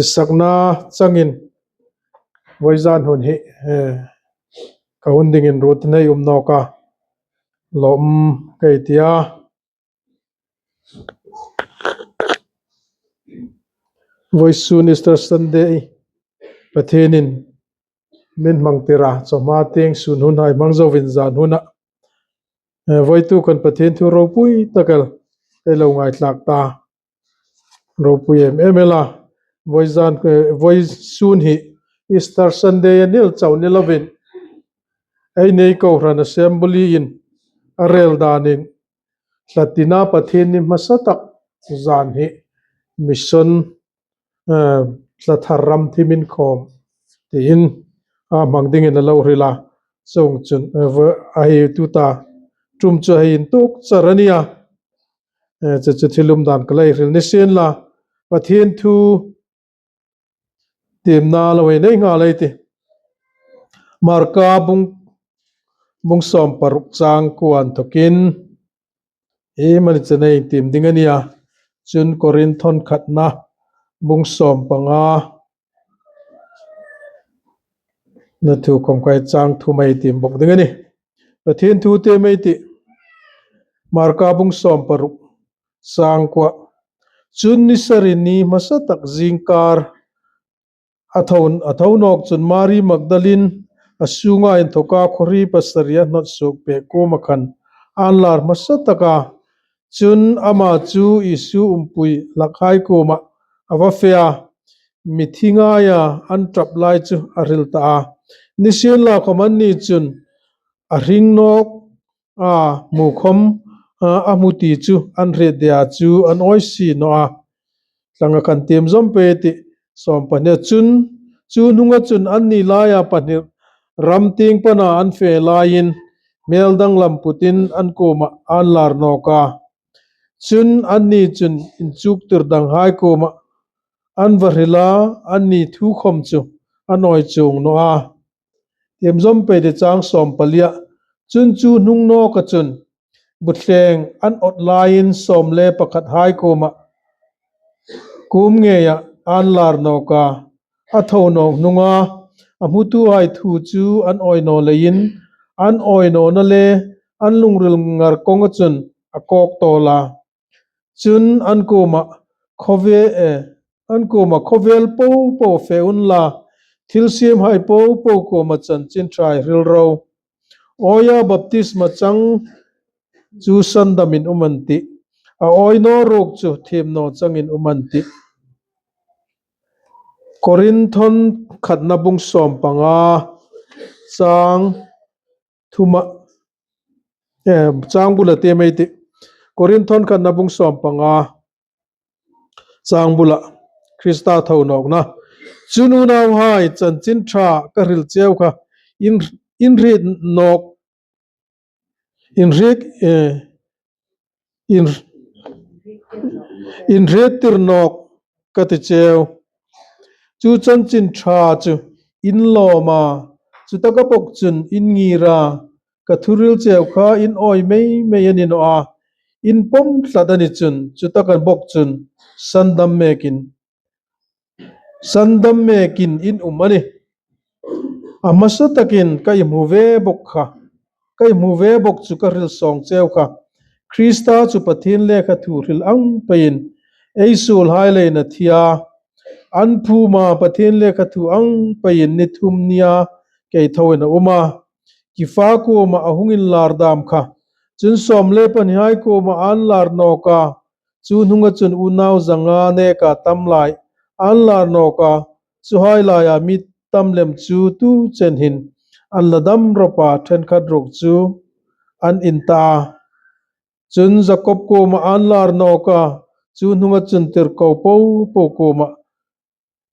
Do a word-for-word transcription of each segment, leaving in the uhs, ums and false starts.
Sakna changin vawizan hun hi, eh, ka hun dingin ruot nei um nawk a. Lawm ka ti a. Vawisun Easter Sunday Pathienin min hmang tir a, chawhma tieng sun hun hai hmang zoin zan huna, eh, vawituk khan Pathien thu ropui tak el ei lo ngaithlak ta. Ropui em em el a. Vawizan, eh, vawisun hi Easter Sunday a ni el chau ni lovin, ei nei kohran Assembly-in a rel danin Thla Tina Pathienni hmasa tak zan hi mission, eh, thla thar ram thimin khawm tiin a hmang dingin a lo hril a. Chuongchun, eh, va-, a hi tuta ṭum chu a hi intuok char a nia. Eh, chu chu thil umdan ka lo hril ni sien la, Pathien thu tiemna lo ei nei nghal ei tih. Marka bung, bung sawm paruk chang kuo inthokin iemani chena intiem ding a nia. Chun Korinthon khatna bung sawm panga na thu khom khai chang thum ei tiem bawk ding a nih. Pathien thu tiem ei tih. Marka bung sawm paruk chang kuo. Chun ni sari ni hmasa tak zingkar a tho, a tho nawk chun Mari Magdalin, a sunga inthoka khawhri pasari a hnawt suok pek kuoma khan an lar hmasa tak a. Chun ama chu Isu umpui hlakhai kuoma a va fe a, mithi ngaia an ṭap lai chu a hril ta a. Nisienlakhawm anni chun a hring nawk a hmu khom, a, a hmu ti chu an hriet dia chu an awi si naw a. Tlanga khan tiem zawm pei tih. Sawm pahni chun, chu hnunga chun anni laia pahni ram tieng pana an fe laiin hmel danglam putin an kuoma an lar nawk a. Chun anni chun inchuktir danghai kuoma an va hril a, anni thu khom chu an awi chuong naw a. Tiem zawm pei tih. Chang sawm palia. Chun chu hnung nawka chun bu thleng an awt laiin sawm le pakhathai kuoma kum ngeia an lar nawk a. A tho nawk hnunga a hmutuhai thu chu an awi naw leiin, an awi nawna le an lungril ngar kawnga chun a kawk tawl a. Chun an kuoma khawve-, eh, an kuoma khawvel popo fe unla, thilsiemhai popo kuoma chanchin ṭha hril ro. Awia baptisma chang chu sandamin um an tih. A awi naw ruok chu thiem naw changin um an tih. Korinthon khatna bung sawm panga chang thuma, eh, chang bula tiem ei tih. Korinthon khatna bung sawm panga chang bula Krista tho nawkna. Chun unauhai, chanchin ṭha ka hril cheu kha in, in hriet nawk, in hriek, eh, in, in hriettir nawk ka ti cheu. Chu chanchin ṭha chu in lawm a, chutaka bawk chun in ngir a, ka thu hril cheu kha in awi mei mei a ni naw a, in pawm tlat a ni chun, chutaka bawk chun sandam mekin, sandam mekin in um a nih. A hmasa takin ka hmu ve bawk kha, ka hmu ve bawk chu ka hril sawng cheu kha. Krista chu Pathien lekha thu hril ang peiin ei suolhai leiin a thi a, an phuma Pathien lekha thu ang peiin ni thum nia kei thoin a um a. Kifa kuoma a hung inlar dam kha. Chun sawm le pahnihai kuoma an lar nawk a. Chu hnunga chun unau zanga neka tam lai an lar nawk a. Chuhai laia mi tam lem chu tu chen hin an la dam rawp a, ṭhenkhat ruok chu an in ta a. Chun Jakob kuoma an lar nawk a. Chu hnunga chun tirko popo kuoma.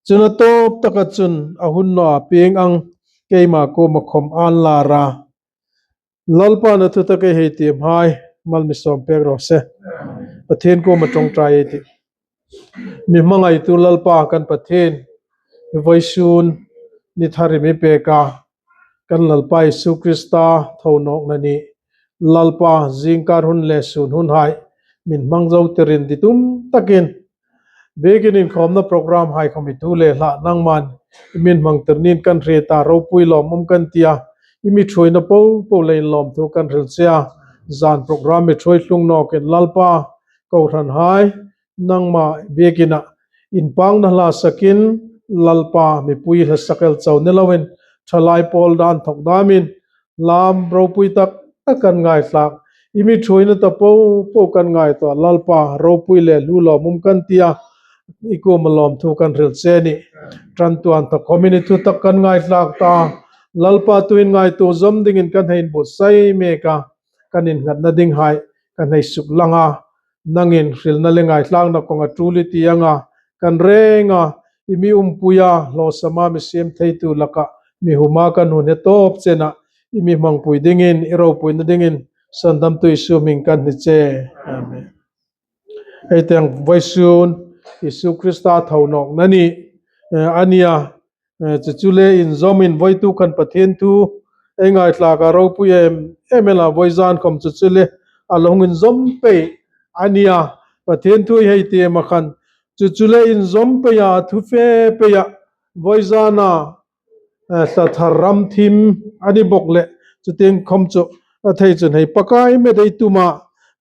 Chun a tawp taka chun a hun naw a pieng ang keima kuoma khom an lar a. Lalpan a thu tak ei hei tiemhai mal mi sawm pek raw se. Pathien kuoma ṭawngṭai ei tih. Mi hmangaitu Lalpa kan Pathien, vawisun ni thar i mi pek a, kan Lalpa Isu Krista tho nawkna ni, Lalpa zingkar hun le sun hunhai min hmang zo tirin ditum takin Biekin inkhawmna program hai khawm i tu le hla nangman i mi hmangtir niin kan hriet a, ropui lawmum kan ti a, i mi ṭhuoina popo le inlawmthu kan hril che a. Zan program i ṭhuoi tlung nawkin Lalpa, kohranhai nangma biekin a inpakna hla sakin, Lalpa, mipui hla sak el chau ni loin, ṭhalai pawl dan thawk damin, lam ropui tak tak kan ngaithlak, i mi ṭhuoina ta popo kan ngaituo a, Lalpa, ropui le hlu lawmum kan ti a, i kuoma lawmthu kan hril che a nih. Ṭantu inthawk khawmin i thu tak kan ngaithlak ta, Lalpa, tuhin ngaituo zawm dingin kan hei inbuotsai mek a, kan innghatna dinghai kan hei suklang a, nangin hrilna le ngaithlakna kawnga tul i ti anga, kan reng a, i mi umpuia, hlawsama mi siem theitu laka mi huma kan hun he tawp chena i mi hmangpui dingin, i ropuina dingin, Sandamtu Isu hmingin kan hni che. Amen. Hei tieng vawisun Isu Krista thonawkna ni, eh, a nia, eh, chu chu le inzawmin vawituk khan Pathien thu ei ngaithlak a, ropui em em el a, vawizan khawm chu chu le a lo hung inzawm pei a nia, Pathien thu hei tiem a khan chu chu le inzawm pei a, a thu fe pei a, vawizana, eh, thla thar ram thim a ni bawk le, chutieng khawm chu a thei chun hei Pakai met ei tum a,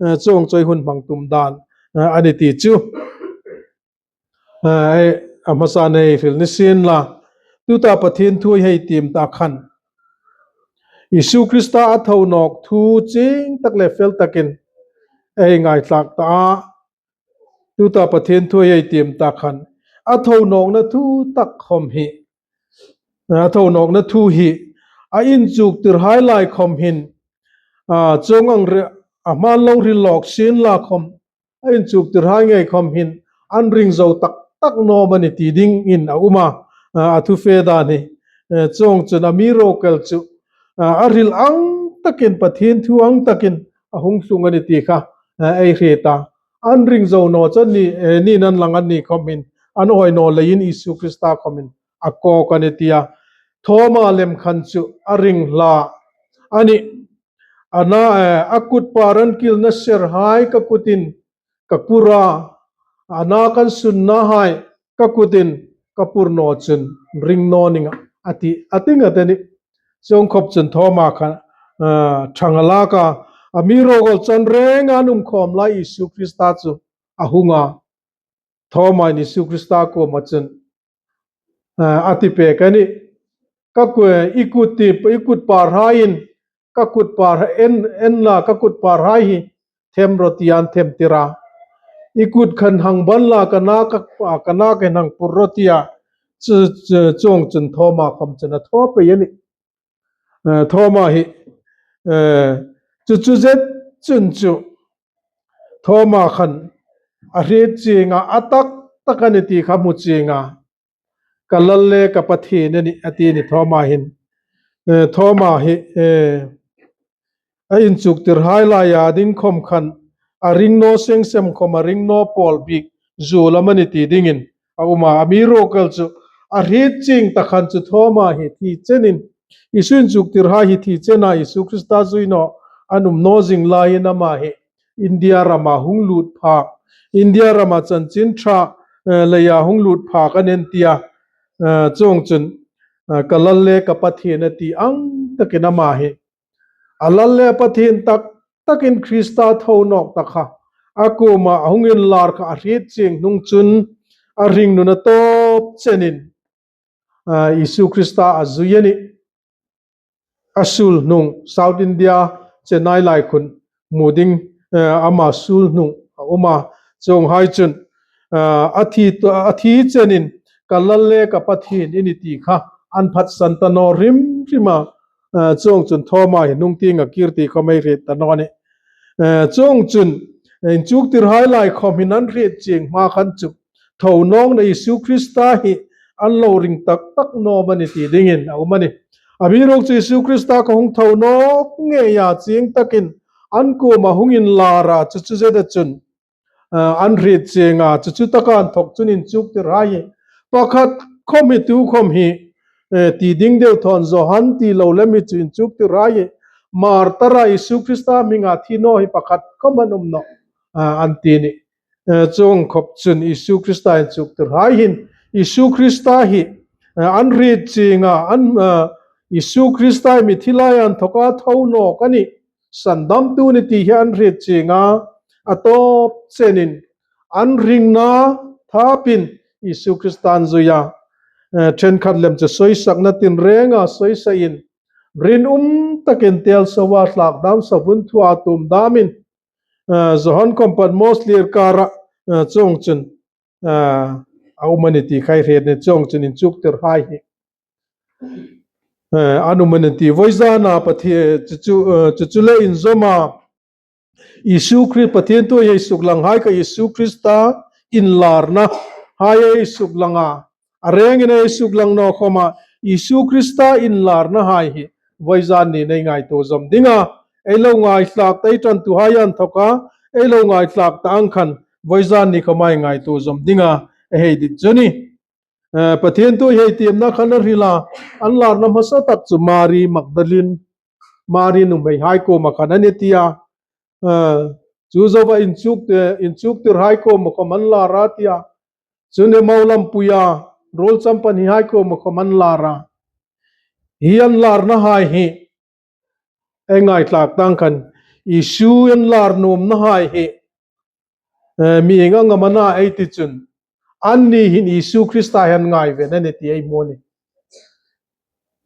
eh, chuong chu ei hun hmang tum dan, eh, a ni ti chu. Eh, a hmasa nei hril ni sien la, tuta Pathien thu hei tiem ta khan, Isu Krista a thonawk thu chieng tak le fel takin ei ngaithlak ta a, tuta Pathien thu hei tiem ta khan, a thonawkna thu tak khawm hi, a thonawkna thu hi a inchuktirhai lai khawm hin, a, chuong ang re, a hma lo hril lawk sien la khawm, a inchuktirhai ngei khawm hin an ring zo tak tak naw am a ni ti dingin a um a, a, a thu fe dan hi, eh, chuong chun amiruokchu, a, a hril ang takin, Pathien thu ang takin a hung tlung a ni ti kha, eh, ei hriet a. An ring zo naw chu an ni, eh, niin an lang an ni khawm hin, an awi naw leiin Isu Krista khawmin a kawk a ni ti a. Thawma lem khan chu a ring hla a nih. A na, eh, a kut par an kilna serhai ka kutin ka pur a, a na kan sunnahai ka kutin ka pur naw chun ring naw ning a, a ti, a ti ngat a nih. Chuong khawp chun Thawma khan, eh, ṭhang a lak a, amiruokchu an reng a an um khawm lai Isu Krista chu a hung a. Thawma'n Isu Krista kuoma chun, eh, a ti pek a nih, ka ku-, i kut ti, i kut parhaiin, ka kut par en, en la, ka kut parhai hi them rawh ti a, an themtir a. I kut khan hang ban la, ka na ka, ka na khan hang pur rawh ti a. Chu, chu, chuong chun Thawma khawm chun a thaw pei a nih. Eh, Thawma hi, eh, chu chu zet chun chu Thawma khan a hriet chieng a, a tak tak a ni ti kha hmu chieng a. Ka Lal le ka Pathien a nih, a ti a nih Thawma hin. Eh, Thawma hi, eh, a inchuktirhai laia ding khawm khan a ring naw seng sem khawm, a ring naw pawl bik zuol am a ni ti dingin a um a. Amiruokchu a hriet chieng ta khan chu Thawma hi thi chenin, Isu inchuktirhai hi thi chena Isu Krista zui naw an um naw zing laiin ama hi India rama hung lut phak, India rama chanchin ṭha, eh, leia hung lut phak a nih an ti a. Eh, chuong chun, eh, ka Lal le ka Pathien a ti ang takin ama hi a Lal le Pathien tak takin Krista thonawk ta kha, a kuoma a hung inlar kha a hriet chieng hnung chun a hringnun a tawp chenin, ah, Isu Krista a zui a nih. A suol hnung, South India, Chennai lai khun hmu ding, eh, ama suol hnung a um a. Chuonghai chun, eh, a thi, a thi chenin ka Lal le ka Pathien i nih ti kha an phatsan ta naw hrim hrim a. Eh, chuong chun Thawma hi hnung tieng a kir ti khawm ei hriet ta naw a nih. Eh, chuong chun, eh, inchuktirhai lai khawm hin an hriet chieng hma khan chu thonawkna Isu Krista hi an lo ring tak tak naw am a ni ti dingin a um a nih. Amiruokchu Isu Krista kha hung thonawk ngeia chieng takin an kuoma hung inlar a, chu chu zeta chun, eh, an hriet chieng a, chu chu taka inthawk chun inchuktirhai hi pakhat khawm hi, tu khawm hi, eh, ti ding deu thawn Johan ti lo lem hi chu inchuktirhai hi martar a Isu Krista hminga thi naw hi pakhat khawm an um nawh, ah, an ti a nih. eh, chuong khop chun Isu Krista inchuktirhai hin Isu Krista hi, eh, an hriet chienga, an, eh, Isu Krista hi mi thi laia inthoka tho nawk a nih, sandamtu a nih ti hi an hriet chienga, a tawp chenin an ringna thapin Isu Krista an zui a. Eh, ṭhenkhat lem chu soisakna tinrenga soisain, rinum takin tel soa thlak dam savun thua tum damin, eh, Johan khom Patmos thlir kara, eh, chuong chun, eh, a um a nih ti kha ei hriet a nih, chuong chun inchuktirhai hi, eh, an um a nih ti. Vawizana Pathien, chu chu, eh, chu chu le inzawma, Isu Krista, Pathien thu ei suklanghai kha Isu Krista inlarna hai ei suklanga, a rengin ei suklang naw khoma Isu Krista inlarna hai hi vawizan ni nei ngaituo zawm dinga, ei lo ngaithlak ta, ei ṭantuhai inthoka ei lo ngaithlak ta ang khan vawizan ni khoma ei ngaituo zawm dinga ei hei dit chu a nih. Eh, Pathien thu ei hei tiemna khan a hrila, an larna hmasa tak chu Mari Magdalin, Mari nuhmeihai kuoma khan a nih tia. Eh, chu zoa inchuk, eh, inchuktirhai kuoma khom an lar a tia. Chun Emau lampuia ruolcham pahnihai kuoma khom an lar a. Hi an larnahai hi ei ngaithlak ta ang khan Isu an lar nuomnahai hi, eh, mi ieng ang am a na ei ti chun, anni hin Isu Krista hi an ngai ve a nih ti ei hmu a nih.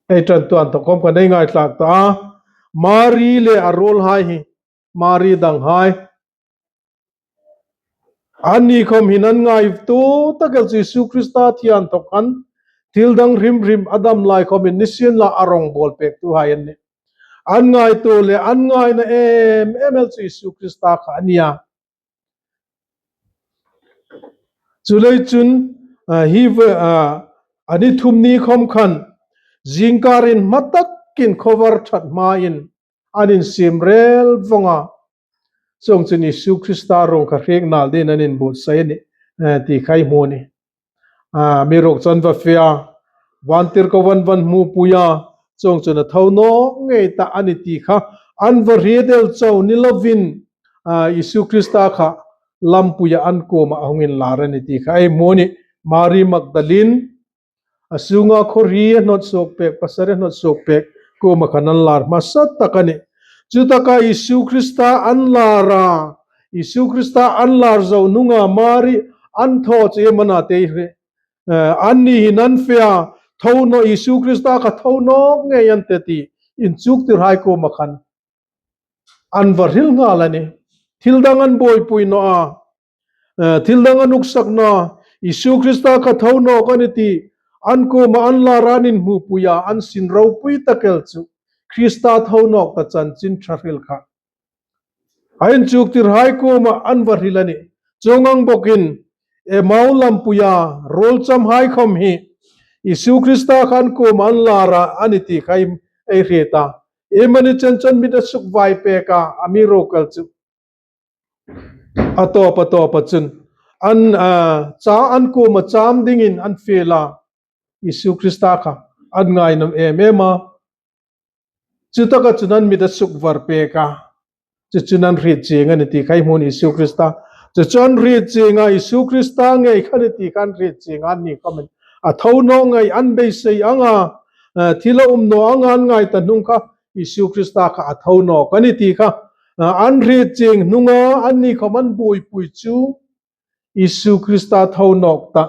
Ei ṭantu inthok khom khan ei ngaithlak ta a. Mari le a ruolhai hi, Mari danghai, anni khom hin an ngaituo tak el chu Isu Krista thi inthok khan thil dang hrim hrim a dam lai khomin nisienla a rongbawlpektuhai an nih. An ngaituo le an ngaina em em el chu Isu Krista kha a nih a. Chuleiin chun, ah, hi ve, ah, a ni thum ni khom khan zingkarin hma takin khawvar ṭhat hmain an insiem rel vong a. Chuong chun Isu Krista ruong kha hriek nal dingin an inbuotsai a nih, eh, ti kha ei hmu a nih. Ah, amiruokchu an va fe a, vantirko an va hmupui a, chuong chun a tho nawk ngei ta a nih ti kha an va hriet el chau ni lovin, ah, Isu Krista kha lampuia an kuoma a hung inlar a nih ti kha ei hmu a nih. Mari Magdalin, a sunga khaw hri a hnawt suok pek, pasari a hnawt suok pek kuoma khan an lar hmasa tak a nih. Chutaka Isu Krista an lar a, Isu Krista an lar zo hnunga Mari an thaw chu iem a na ti ei hre. Eh, anni hin an fe a, tho nawk, Isu Krista kha tho nawk ngei an tih ti inchuktirhai kuoma khan an va hril nghal a nih. Thil dang an buoipui naw a, eh, thil dang an uksak naw a, Isu Krista kha tho nawk a nih ti an kuoma an lar a, an inhmupui a, an sin ropui tak el chu Krista tho nawk ta chanchin ṭha hril kha a inchuktirhai kuoma an va hril a nih. Chuong ang bawkin Emau lampuia ruolchamhai khom hi Isu Krista kha an kuoma an lar a, a nih ti kha ei hriet a. Iem a ni chen chun mit a sukvai pek a, amiruokchu a tawp, a tawpa chun an, ah, cha, an kuoma cham dingin an fiel a, Isu Krista kha an ngaina em em a. Chutaka chun an mit a sukvar pek a. Chu chun an hriet chieng a nih ti kha ei hmu a nih, Isu Krista. Chu chu an hriet chieng a, Isu Krista ngei kha a nih ti kha an hriet chieng a, anni khomin a tho nawk ngei an beisei anga, eh, thil a um naw anga an ngai ta hnung kha Isu Krista kha a tho nawk a nih ti kha, eh, an hriet chieng hnunga anni khom an buoipui chu Isu Krista tho nawk ta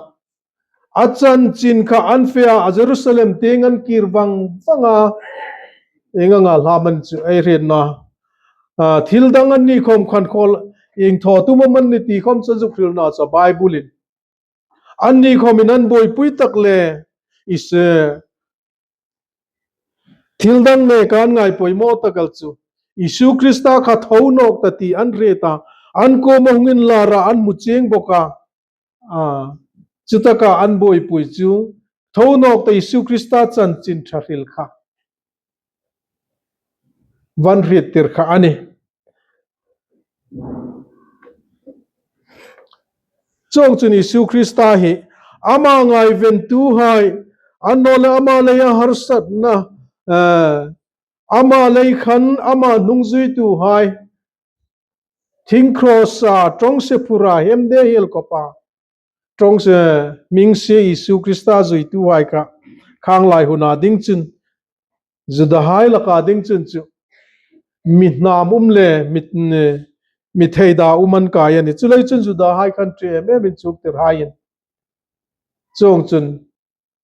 a chanchin kha an fe a, a Jerusalem tieng an kir vang vang a. Ieng anga hla am a ni chu ei hriet naw a. Ah, thil dang anni khom khan khawl ieng thaw tum am a ni ti khom chu zuk hril naw a, chu Bible-in. Anni khomin an buoipui tak le, Isu, thil dang neka an ngai poimaw tak el chu Isu Krista kha tho nawk ta ti an hriet a, an kuoma hung inlar a, an hmu chieng bawk a. Ah, chutaka an buoipui chu tho nawk ta Isu Krista chanchin ṭha hril kha va hriettir kha a nih. Chuong chun Isu Krista hi ama ngaiventuhai, annawleh ama leia harsatna, eh, ama lei khan ama hnungzuituhai, thing cross-a, ṭawngse phura, hemde hiel kopa, ṭawngse, hmingsie Isu Krista zuituhai kha, khang lai huna ding chun, Judahai laka ding chun chu, mi hnam um le, mi, mi theida um an kai a nih. Chuleiin chun Judahai khan ṭi em em inchuktirhaiin. Chuongchun,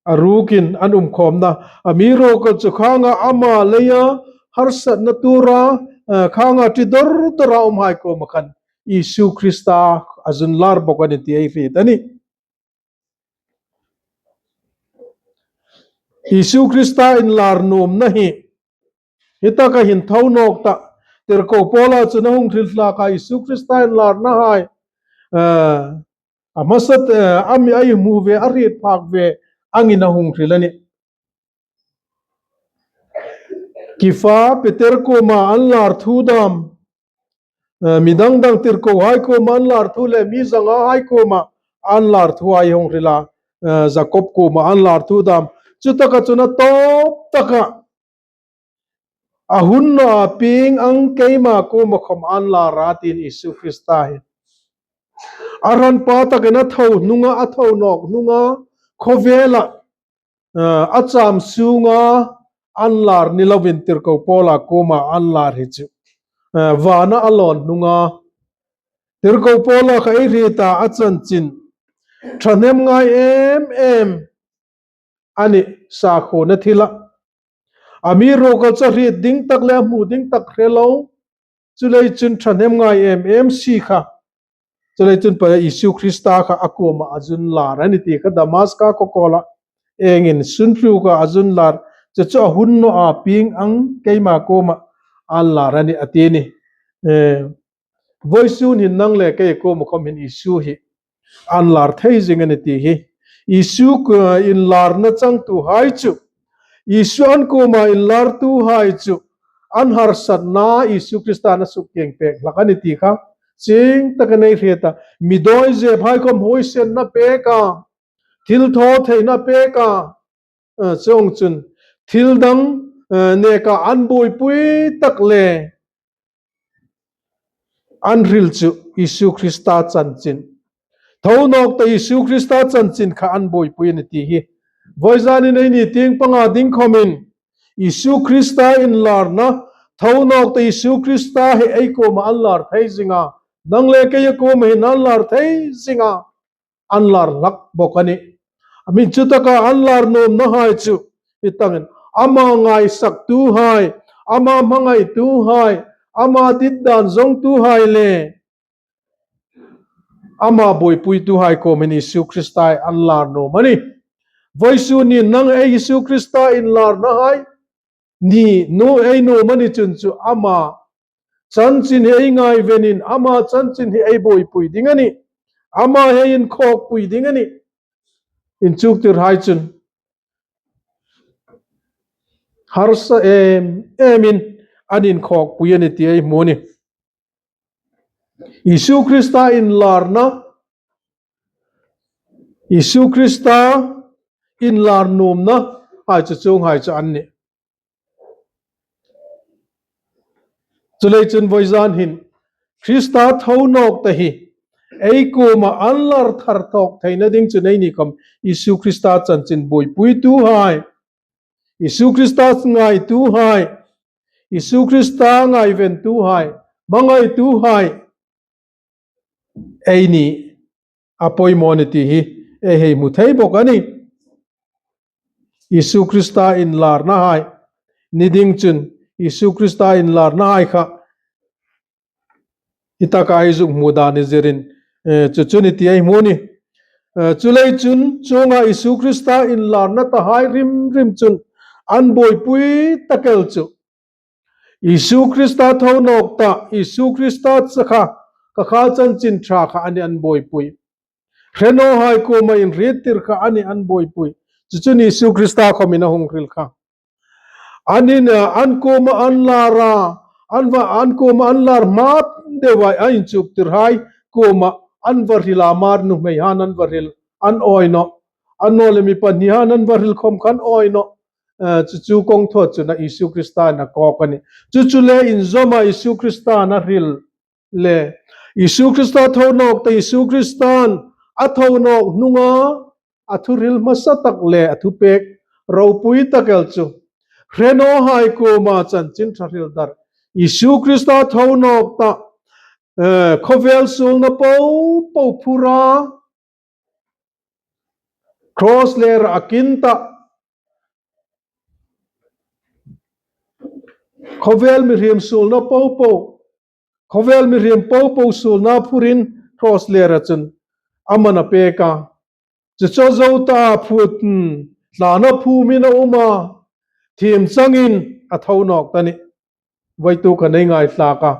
a rukin an um khawmna, amiruokchu khanga ama leia harsatna tura, eh, khanga ṭi dor dora umhai kuoma khan Isu Krista a zun lar bawk a nih ti ei hriet a nih. Isu Krista inlar nuomna hi, hi taka hin tho nawk ta, tirko Paula chun a hung hril hlak a, Isu Krista inlarnahai, eh, a hmasa, eh, a mi a hmu ve, a hriet phak ve angin a hung hril a nih. Kefa Peter kuoma an lar thu dam, eh, mi dang dang tirkohai kuoma an lar thu le mi zangahai kuoma an lar thuhai hung hril a, eh, Jakob kuoma an lar thu dam. Chutaka chun a tawp taka, a hun naw a pieng ang keima kuoma khom an lar a, tiin Isu Krista hi. A hranpa takin a tho hnunga, a tho nawk hnunga, khawvela, eh, a cham sunga an lar ni lovin tirko Paula kuoma an lar hi chu, eh, vana a lawn hnunga. Tirko Paula kha ei hriet a, a chanchin ṭhahnemngai em em a nih, sakhuona thila. Amiruokchu a hriet ding tak le a hmu ding tak hre lo. Chuleiin chun ṭhahnemngai em em si kha. Chuleiin chun pa Isu Krista kha a kuoma a zun lar a nih ti kha Damaska khawkawla engin sun tluka a zun lar. Chu chu a hun naw a pieng ang keima kuoma an lar a nih a ti a nih. Eh, Vawisun hin nang le kei kuoma khom hin Isu hi an lar thei zing a nih ti hi. Isu, eh, inlarna changtuhai chu, Isu an kuoma inlartuhai chu, an harsatna Isu Krista a sukkieng pek hlak a nih ti kha chieng takin ei hriet a. Mi dawi zephai khom huoisenna pek a, thilthawtheina pek a, eh, chuongchun thil dang, eh, neka an buoipui tak le an hril chu Isu Krista chanchin. Tho nawk ta Isu Krista chanchin kha an buoipui a nih ti hi. Vawizanin eini tieng panga ding khomin Isu Krista inlarna, tho nawk ta Isu Krista hi ei kuoma an lar thei zing a. Nang le kei kuoma hin an lar thei zing a. An lar hlak bawk a nih. A mi chutaka an lar nuomnahai chu, hi takin, ama ngaisaktuhai, ama hmangaituhai, ama ditdan zawngtuhai le ama buoipuituhai kuomin Isu Krista an lar nuom a nih. Vawisun ni nang ei Isu Krista inlarnahai, ni nu ei nuom a ni chun chu ama chanchin hi ei ngaivenin, ama chanchin hi ei buoipui ding a nih. Ama hi ei inkhawkpui ding a nih. Inchuktirhai chun harsa em emin an inkhawkpui a nih ti ei hmu a nih. Isu Krista inlarna, Isu Krista inlar nuomnahai chu chuonghai chu an nih. Chuleiin chun vawizan hin Krista tho nawk ta hi ei kuoma an lar thar tawk theina ding chun eini khom Isu Krista chanchin buoipuituhai, Isu Krista ngaituhai, Isu Krista ngaiventuhai, hmangaituhai ei ni a poimaw a nih ti hi ei hei hmu thei bawk a nih. Isu Krista inlarnahai ni ding chun Isu Krista inlarnahai kha hi taka ei zuk hmu dan ni zirin, eh, chu chu a nih ti ei hmu a nih. Eh, chuleiin chun chuonga Isu Krista inlarna tahai hrim hrim chun an buoipui tak el chu Isu Krista tho nawk ta, Isu Krista chakha, ka kha chanchin ṭha kha a nih an buoipui. Hre nawhai kuoma inhriettir kha a nih an buoipui. Chu chu Isu Krista khomin a hung hril kha. An in, an kuoma an lar a, an va, an kuoma an lar hma deu a inchuktirhai kuoma an va hril a, Hmar nuhmeihan an va hril, an awi nawh. Annawleh mi pahnihan an va hril khom khan awi nawh. Eh, chu chu kawng thaw chun Isu Krista a kawk a nih. Chu chu le inzawma Isu Krista a hril. le Isu Krista thonawk ta, Isu Kristan a thonawk hnunga a thuhril hmasa tak le a thupek ropui tak el chu hrenawhai kuoma chanchin ṭha hril dar. Isu Krista thonawk ta, eh, khawvel suolna popo phura, cross lera a kin ta, khawvel mihriem suolna popo, khawvel mihriem popo suolna phurin cross lera chun a man a pek a. Chu chu zo ta phut, hmm, thlana phum in a um a, thiem changin a thonawk ta nih. Voituk khan ei ngaithlak a,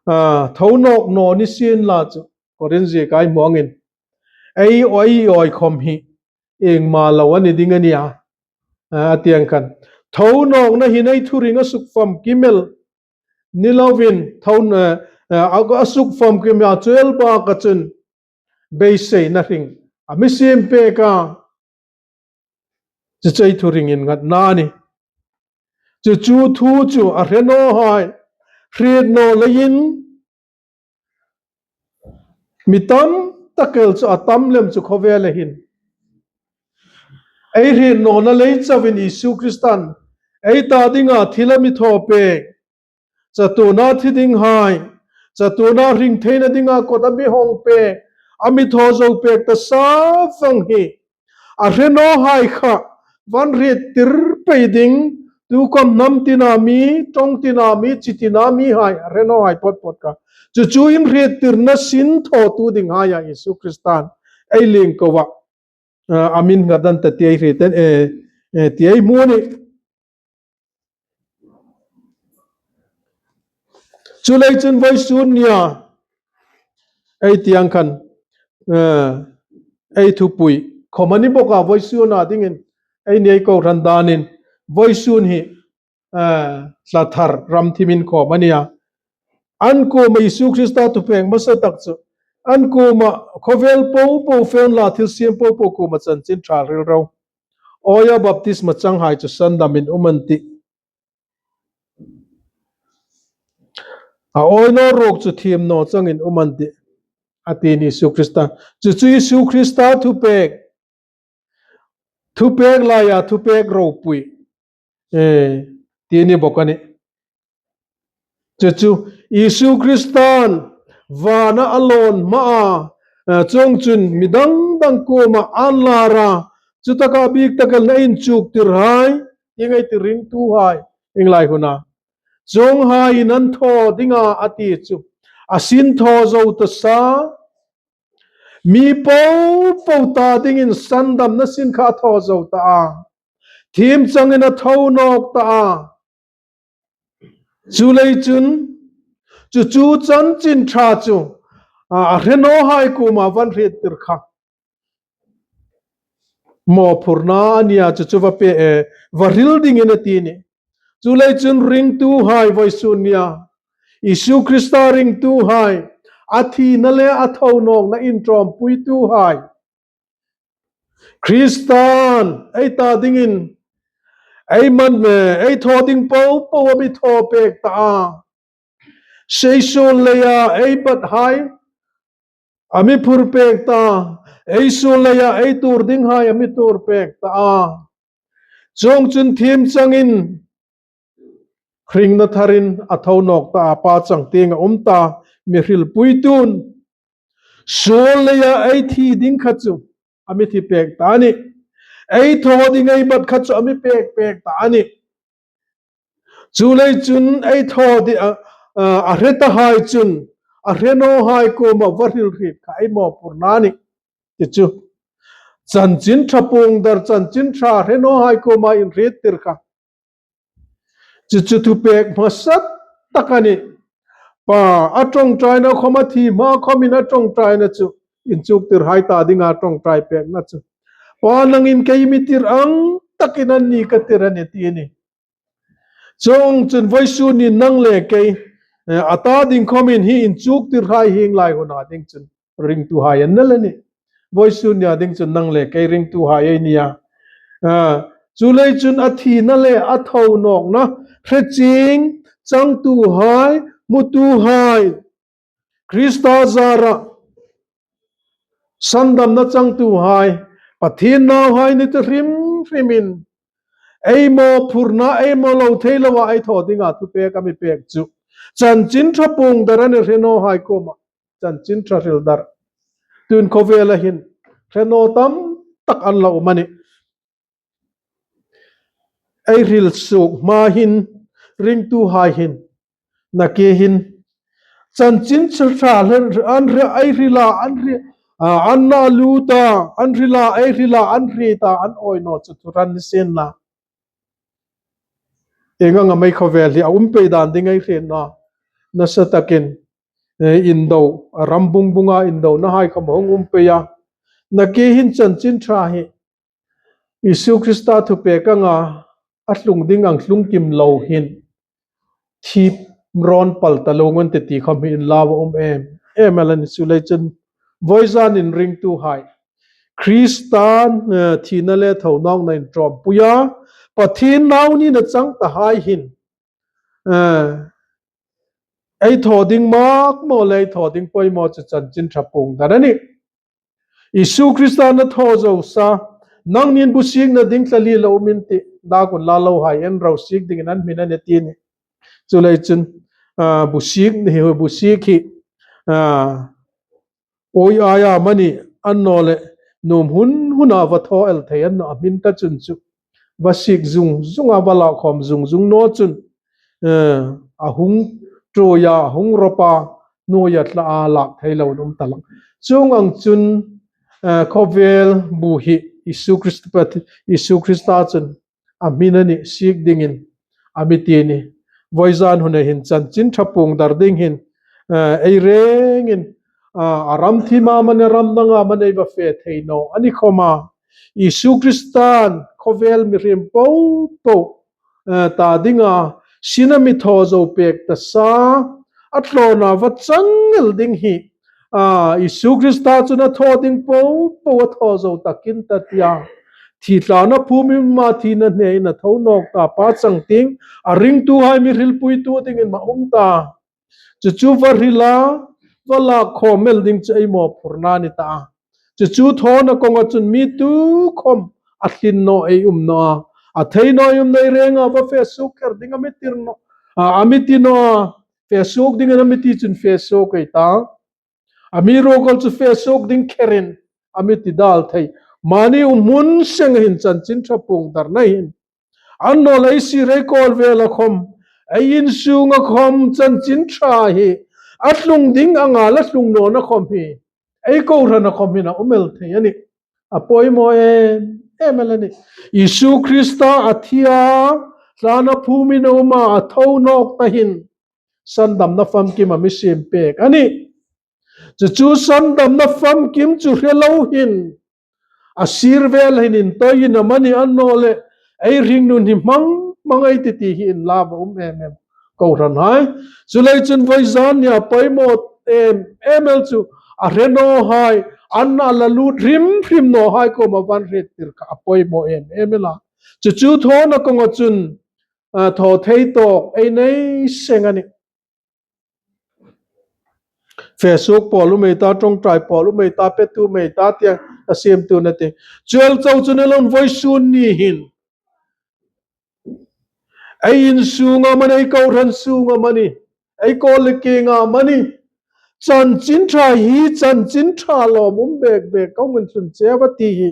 a, thonawk naw ni sien la chu, Korin ziek ei hmu angin, ei awi, ei awi khom hi ieng ma lo a ni ding a nia, a, a ti ang khan. Thonawkna hin ei thuring a sukfamkim el ni lovin, thon-, a, a, a sukfamkim a chu el baka chun beiseina hring a mi siem pek a. Chu chu ei thuring innghatna a nih. Chu chu thu chu a hrenawhai hriet naw leiin mi tam tak el chu, a tam lem chu khawvela hin ei hriet nawna lei chauin Isu Kristan ei ta dinga thil a mi thaw pek, chatuona thi dinghai, chatuona hring theina dinga kot a mi hawng pek, a mi thaw zo pek ta sa vang hi a hrenawhai kha van hriettir pei ding, tukhom hnam tina mi, ṭawng tina mi, chi tina mihai, a hrenawhai phawt phawt kha. Chu chu inhriettirna sin thawtu dinghaia Isu Kristan ei lien ko a, a, a mi nghat an ta ti ei hriet, eh, eh, ti ei hmu a nih. Chuleiin chun vawisun nia ei ti ang khan, eh, ei thupui khom a ni bawk a, vawisuna dingin ei ni ei kohran danin vawisun hi, eh, hla thar ram thim inkhawm a nia. An kuoma Isu Krista thupek hmasa tak chu, an kuoma khawvel popo fe unla, thilsiem popo kuoma chanchin ṭha hril ro. Awia baptisma changhai chu sandamin um an tih. A awi naw ruok chu thiem naw changin um an tih, a ti Isu Krista. Chu chu Isu Krista thupek, thupek laia thupek ropui, eh, ti ni bawk a nih. Chu chu Isu Kristan vana a lawn hmaa, eh, chuongchun mi dang dang kuoma an lar a, chutaka bik tak el a inchuktirhai, ieng ei ti, ringtuhai, ieng lai huna chuonghaiin an thaw dinga a ti chu a sin thaw zo ta sa, mi popo ta dingin sandamna sin kha a thaw zo ta a, thiem changin a tho nawk ta a. Chuleiin chun chu chu chanchin ṭha chu, a, a hrenawhai kuoma van hriettir kha mawphurna a nia, chu chu va pe, eh, va hril dingin a ti nih. Chuleiin chun ringtuhai, vawisun nia Isu Krista ringtuhai, a thina le a tho nawkna inṭawmpuituhai, Kristan ei ta dingin, ei man, eh, ei thaw ding popo a mi thaw pek ta a. Ei suol leia ei bathai a mi phur pek ta, ei suol leia ei tuor dinghai a mi tuor pek ta a. Chuongchun thiem changin hringna tharin a tho nawk ta a, Pa changtienga um ta, mi hrilpuitun. Suol leia ei thi ding kha chu a mi thi pek ta a nih. Ei thaw ding ei bat kha chu a mi pek pek ta a nih. Chuleiin chun ei thaw di, a, a, a hre tahai chun a hre nawhai kuoma va hril hriet kha ei mawphurna a nih. Chu chu chanchin ṭha puong dar, chanchin ṭha hre nawhai kuoma inhriettir kha chu chu thupek hmasa tak a nih. Pa, a ṭawngṭaina khom, a thi hma khomin a ṭawngṭaina chu inchuktirhai ta dinga ṭawngṭai pekna chu, Pa, nangin kei mi tir ang takin anni ka tir a nih, ti a nih. Chuongchun vawisun nia nang le kei, eh, a ta ding khomin hi inchuktirhai hieng lai huna ding chun ringtuhai an ni a nih. Vawisun nia ding chun nang le kei ringtuhai ei nia. Ah, chuleiin chun a thina le a tho nawkna hre chieng changtuhai, hmutuhai, Krista zara sandamna changtuhai, Pathien nauhai ni ta hrim hrimin, ei mawphurna, ei maw lo thei loa ei thaw dinga thupek a mi pek chu chanchin ṭha puongdar a ni, hre nawhai kuoma chanchin ṭha hril dar. Tun khawvela hin hre naw tam tak an lo um a nih. Ei hril suok hma hin, ringtuhai hin, nakie hin chanchin ṭha hril, an hril, ei hrila, an hril, a, an na lut a, an hrila, ei hrila, an hriet a, an awi naw chu thu hran ni sien la. Ieng anga mei khawvel hi a um pei dan ding ei hriet naw. Nasa takin, eh, indo, a ram bung bunga indonahai khawm a hung um pei a. Nakie hin chanchin ṭha hi Isu Krista thupek anga a tlung ding ang tlung kim lo hin thi rawn pal ta lo ngon te ti khawm hi inlau a um em em el a nih. Chuleiin chun voizanin ringtuhai, Krista, eh, thina le thonawkna inṭawmpuia Pathien nau nina chang tahai hin, eh, ei thaw ding mak maw le ei thaw ding poimaw chu chanchin ṭha puongdar a nih. Isu Krista a thaw zo sa, nangnin bu sikna ding thla li lo um in tih, dak unla, lohai en ro, sik dingin an hmin a nih ti a nih. Chuleiin chun, ah, bu sik ni hi, bu sik hi, ah, awi aia amanih, annawleh nuom hun huna va thaw el thei a ni naw, a hmin ta chun chu va sik zung zunga, va lak khawm zung zung naw chun, eh, a hung ṭuoi a, a hung rawp a, hnuoia thla a lak thei lo an um ta lang. Chuong ang chun, eh, khawvel bu hi Isu Krista, Isu Krista chun a hmin a nih, sik dingin a mi ti a nih. Voizan huna hin chanchin ṭha puongdar ding hin, eh, ei rengin, ah, a ram thima amanih, ram danga amanih ei va fe thei naw a ni khawma, Isu Kristan khawvel mihriem popo, eh, ta dinga sin a mi thaw zo pek ta sa, a tlawna va chang el ding hi, ah, Isu Krista chun a thaw ding popo a thaw zo takin ta tia, thi thlana phum in ama thina hnein a tho nawk ta, Pa chang tieng a ringtuhai mi hrilpuitu dingin ama um ta. Chu chu va hrila, va lak khawm el ding chu ei mawphurna ni ta. Chu chu thawna kawnga chun mi tukhawm a tlin naw ei um naw a. A thei naw ei um naw, ei renga va fe suok kher ding a mi tir naw. A, a mi ti naw a, fe suok dingin a mi ti chun fe suok ei ta. Amiruokchu fe suok ding kherin a mi ti dal thei. Mani umhmun seng hin chanchin ṭha puongdarna hin, annawleh ei sir, ei kawl vela khawm, ei insunga khawm chanchin ṭha hi a tlung ding anga la tlung nawna khawm hi ei kohrana khawm hin a um el thei a nih. A poimaw em em el a nih. Isu Krista a thi a, thlana phumin a um a, a tho nawk ta hin sandamna famkim a mi siem pek a nih. Chu chu sandamna famkim chu hre lo hin, a sir vel hin intawiin amanih, annawleh ei hringnun hi hmang hmang ei ti ti hi inlau a um em em, kohranhai. Chuleiin chun voizan nia poimaw em em el chu a hre nawhai, an na la lut hrim hrim nawhai kuoma va hriettir kha a poimaw em em el a. Chu chu thawna kawnga chun, a, thaw thei tawk ei nei seng a nih. Fe suok pawl um ei ta, ṭawngṭai pawl um ei ta, petu um ei ta, tia a siemtuna ti. Chu el chau chu ni loin voisun ni hin, ei insunga amanih, ei kohran sunga amanih, ei kawl le kinga amanih, chanchin ṭha hi, chanchin ṭha lawmum bek bek ka hung intlun cheu a ti hi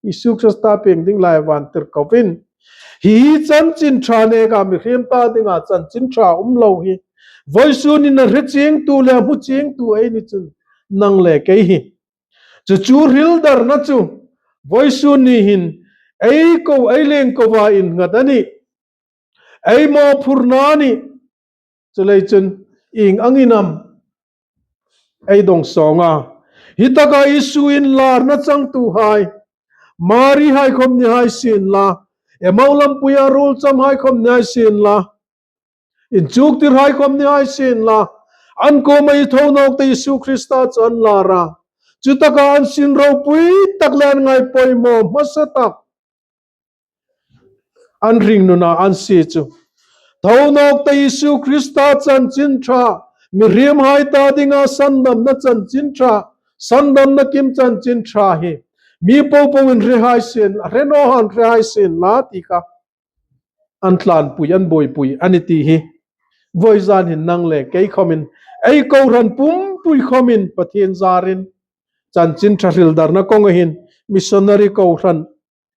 Isu Krista pieng ding lai a vantirkoin, hi chanchin ṭha neka mihriem ta dinga chanchin ṭha um lo hi, voisunin a hre chiengtu le a hmu chiengtu ei ni chun, nang le kei hi. Chu chu hrildarna chu voisun ni hin ei ko, ei leng kova innghat a nih. Ei mawphurna a nih. Chuleiin chun ieng angin am ei dawngsawng a? Hi taka Isu inlarna changtuhai, Mari hai khawm ni hai sien la, Emau lampuia ruolcham hai khawm ni hai sien la, inchuktir hai khawm ni hai sien la, an kuoma ei tho nawk ta Isu Krista chu an lar a. Chu taka an sin ropui tak le an ngai poimaw hmasa tak, an hringnuna an sie chu, tho nawk ta Isu Krista chanchin ṭha mihriemhai ta dinga sandamna chanchin ṭha, sandamna kim chanchin ṭha hi mi popoin hre hai sien, hre naw han hre hai sien la ti kha an tlanpui, an buoipui a ni ti hi. Vawizan hin nang le kei khomin, ei kohran pumpui khomin Pathien zarin chanchin ṭha hril darna kawnga hin missionary kohran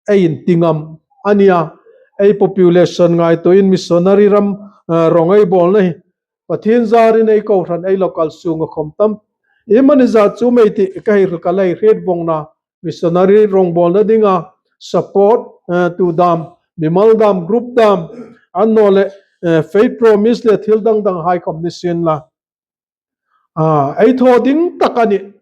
ei inti ngam a nia. Ei population ngaituoin missionary ram, eh, rawng ei bawlna hi Pathien zarin ei kohran, ei local sunga khawm tam. Iemani zat chu mei ti ka hei, ka lei hriet vawng naw. Missionary rawng bawlna dinga support, eh, tu dam, mimal dam, group dam, annawleh, eh, faith promise le thil dang dang hai khawm ni sien la. Ah, ei thaw ding tak a nih.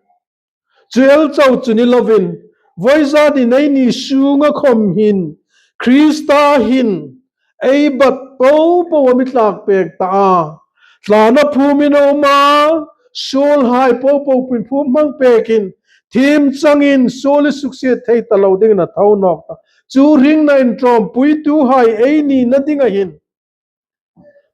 Chu el chau chu ni lovin, vawizan hin eini sunga khawm hin, Krista hin ei bat popo a mi tlak pek ta a. Thlana phumin a um a, suolhai popo puiphum hmang pekin, thiem changin suol i suksiet thei ta lo dingin a tho nawk ta. Chu ringna inṭawmpuituhai ei nina dinga hin,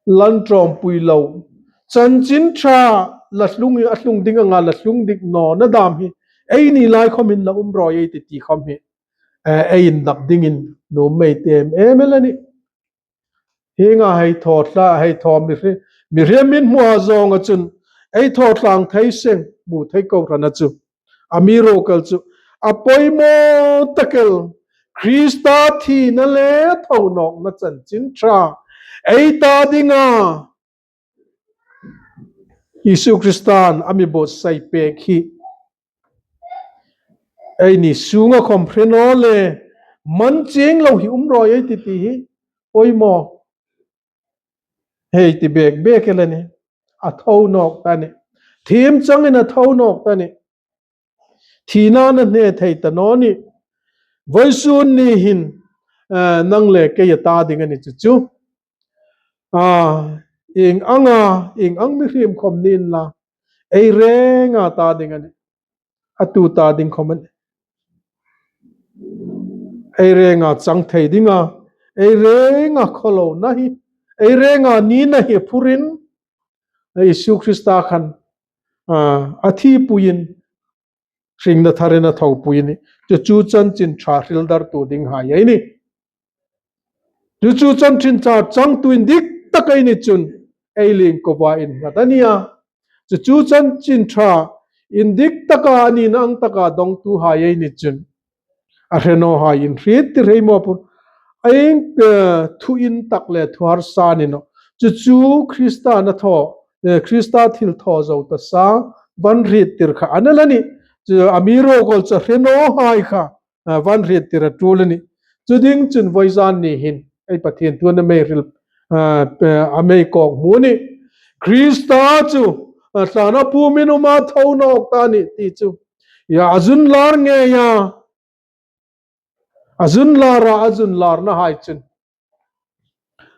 la inṭawmpui lo, chanchin ṭha la hlung, a hlung ding anga la hlung dik nawna dam hi eini lai khawmin la um rawi ei ti ti khawm hi, eh, ei indap dingin nuom mei ti em em el a nih. Hienga hei thaw tla, hei thaw mihri-, mihriem min hmu a zawnga chun ei thaw tlang thei seng, hmu thei ko rana chu. Amiruokchu a poimaw tak el, Krista thina le tho nawkna chanchin ṭha ei ta dinga Isu Kristan a mi buotsai pek hi eini sunga khawm hre naw le man chieng lo hi um rawi ei ti ti hi poimaw. Hei ti bek bek el a nih. A tho nawk ta a nih. Thiem changin a tho nawk ta a nih. Thina'n a hne thei ta naw nih. Vawisun ni hin, eh, nang le kei a ta ding a nih chu chu. Ah, ieng anga, ieng ang mihriem khawm ni inla, ei renga ta ding a nih. A tu ta ding khawm a nih. Ei renga chang thei dinga, ei renga khawlona hi, ei renga nina hi phurin, Isu Krista khan, ah, a thipuiin, hringna tharin a thopuiin, chu chu chanchin ṭha hril dartu dinghai ei nih. Chu chu chanchin ṭha changtu indik tak ei ni chun, ei lien kova innghat a nih a. Chu chu chanchin ṭha indik taka a nina ang taka dongtuhai ei ni chun, a hre nawhai inhriettir ei mawphur. Ei, eh, thu intak le thu harsa ni naw. Chu chu Krista a thaw, eh, Krista thilthaw zo ta sa, va inhriettir kha a ni el a nih. Chu amiruokchu a hre nawhai kha, ah, va inhriettir a ṭul a nih. Chu ding chun vawizan ni hin ei Pathien thu a mei hril, ah, pe-, a mei kawkhmu a nih. Krista chu, ah, thlana phumin a um a, tho nawk ta a nih ti chu. Ia, a zun lar ngeia, a zun lara, a zun larnahai chun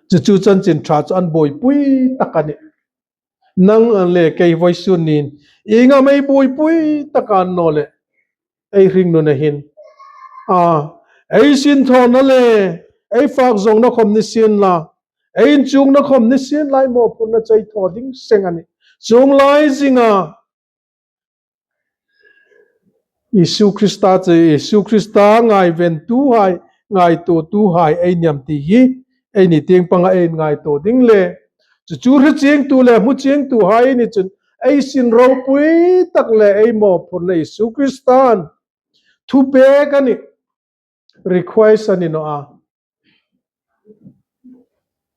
chu chu chanchin ṭha chu an buoipui tak a nih. Nang le kei vawisun nin, ieng am ei buoipui tak annawleh, ei hringnuna hin, a, ei sinthawna le ei fak zawngna khawm ni sien la, ei inchukna khawm ni sien la, ei mawphurna chu ei thaw ding seng a nih. Chuong lai zinga Isu Krista chu, Isu Krista ngaiventuhai, ngaituotuhai ei ni am ti hi, eini tieng panga ei ngaituo ding le, chu chu hre chiengtu le hmu chiengtuhai ei ni chun, ei sin ropui tak le ei mawphurna Isu Kristan thupek a nih. Request a ni naw a.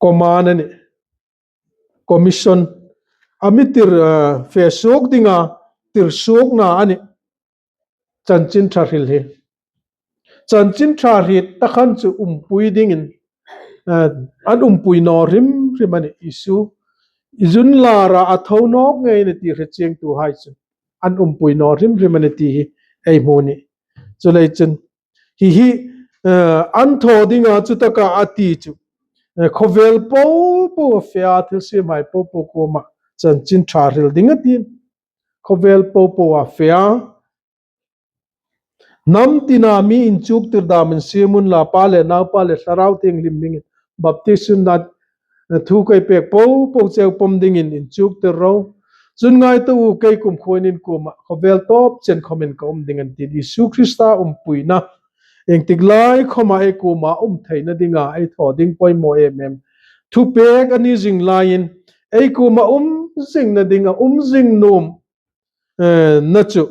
Command a nih. Commission. A mi tir, eh, fe suok dinga tir suokna a nih. Chanchin ṭha hril hi. Chanchin ṭha hriet ta khan chu umpui dingin, eh, an umpui naw hrim hrim a nih Isu. I zun lara a tho nawk ngei a nih ti hre chiengtuhai chu an umpui naw hrim hrim a nih ti hi ei hmu a nih. Chuleiin chun, hi hi, eh, an thaw dinga chu taka a ti chu, eh, khawvel popo a fe a, thilsiemhai popo kuoma chanchin ṭha hril ding a ti. Khawvel popo a fe a. Hnam tina mi inchuktir dam insiem unla, Pa le Naupa le Thlarau Thienghlim hmingin baptisma, eh, thu ka pek popo cheu pawm dingin inchuktir ro. Chun ngaituo u, kei kumkhuoin in kuomah khawvel tawp chen khawmin ka um ding a nih, tiin Isu Krista umpuina iengtik lai khawma ei kuoma um theina dinga ei thaw ding poimaw em em thupek a ni zing laiin, ei kuoma um zingna dinga um zing nuom, eh, na chu,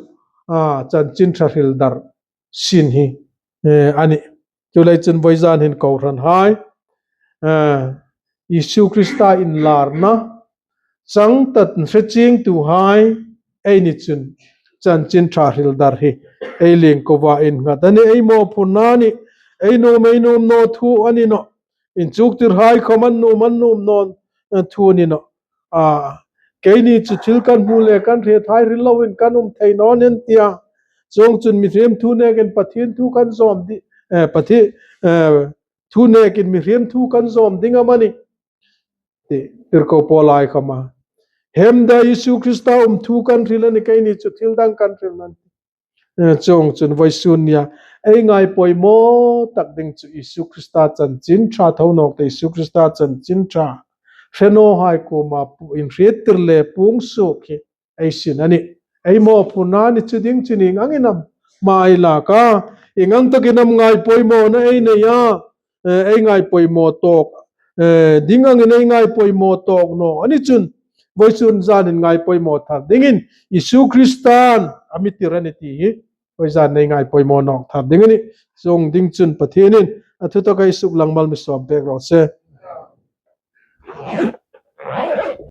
a, chanchin ṭha hril dar sin hi, eh, a nih. Chuleiin chun vawizan hin kohranhai, eh, Isu Krista inlarna chang tat hre chiengtuhai eini chun chanchin ṭha hril dar hi ei lien kova innghat a nih. Ei mawphurna a nih, ei nuom ei nuom naw thu a ni nawh. Inchuktirhai khawm an nuom an nuom naw, eh, thu a ni nawh. A, keini chu thil kan hmu le kan hriethai hril loin kan um thei naw nih an tia. Chuongchun mihriem thu nekin Pathien thu kan zawm di, eh, Pathien, eh, thu nekin mihriem thu kan zawm ding am a nih, ti tirko Paulhai khawma. Hemda Isu Krista um thu kan hril a nih, keini chu thil dang kan hril a nih. Eh, chuongchun vawisun nia ei ngaipoimaw tak ding chu Isu Krista chanchin ṭha thaw nawk te, Isu Krista chanchin ṭha hre nawhai kuoma pu-, inhriettir le puong suok hi ei sin a nih. Ei mawphurna ni chu ding chu ni ang in am hma ei lak a, ieng ang takin am ngaipoimawna ei nei a, eh, ei ngaipoimaw tawk, eh, ding angin ei ngaipoimaw tawk naw a ni chun, vawisun zanin ngaipoimaw thar dingin Isu Kristan a mi tir a nih ti hi vawizan ei ngaipoimaw nawk thar ding a nih. Chuong ding chun Pathienin a thu taka ei suklang mal mi sawm pek raw se.